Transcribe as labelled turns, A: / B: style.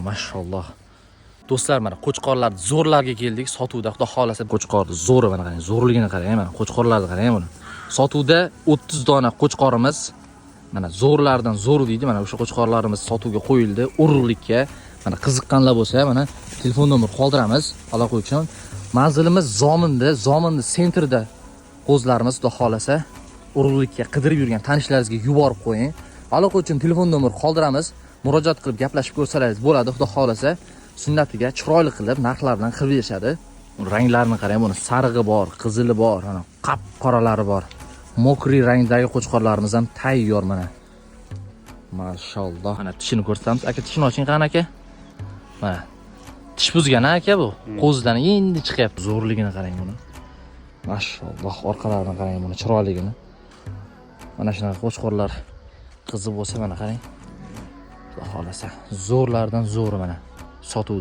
A: buni, mashalloh. Do'stlar, mana qo'chqorlar zo'rlarga keldik. Sotuvda, xudo xohlasa, qo'chqor zo'ri, mana qarang, zo'rligini qarang, mana qo'chqorlarni qarang buni. Sotuvda 30 dona qo'chqorimiz, mana zo'rlardan zo'ri deydi, mana o'sha qo'chqorlarimiz sotuvga qo'yildi urug'likka. Mana qiziqqanlar bo'lsa, mana telefon nomer qoldiramiz aloqa uchun. Manzilimiz Zominda, Zominni sentrida qo'zlarimiz, xudo xohlasa, urug'likka qidirib yurgan tanishlaringizga yuborib qo'ying. Aloqa uchun telefon nomer qoldiramiz. Murojaat qilib gaplashib ko'rsalaringiz bo'ladi, xudo xohlasa. Sunnatiga chiroyli qilib narxlar bilan qilib berishadi. Ranglarini qarang, buni sarig'i bor, qizili bor, mana qop-qoralari bor. Мокрый rangdagi qo'chqorlarimiz ham tayyor mana. Mashalloh. Mana tishini ko'rsatamiz. Aka, tishini oching qani, aka. Mana. Tish buzgan aka bu. Qo'zidan endi chiqyapti. Zo'rligini qarang buni. Mashalloh, orqalarini qarang buni chiroyligini. Mana shunaqa qo'chqorlar qizi bo'lsa, mana qarang. Xudo xohlasa, zo'rlardan zo'ri mana sotuvda.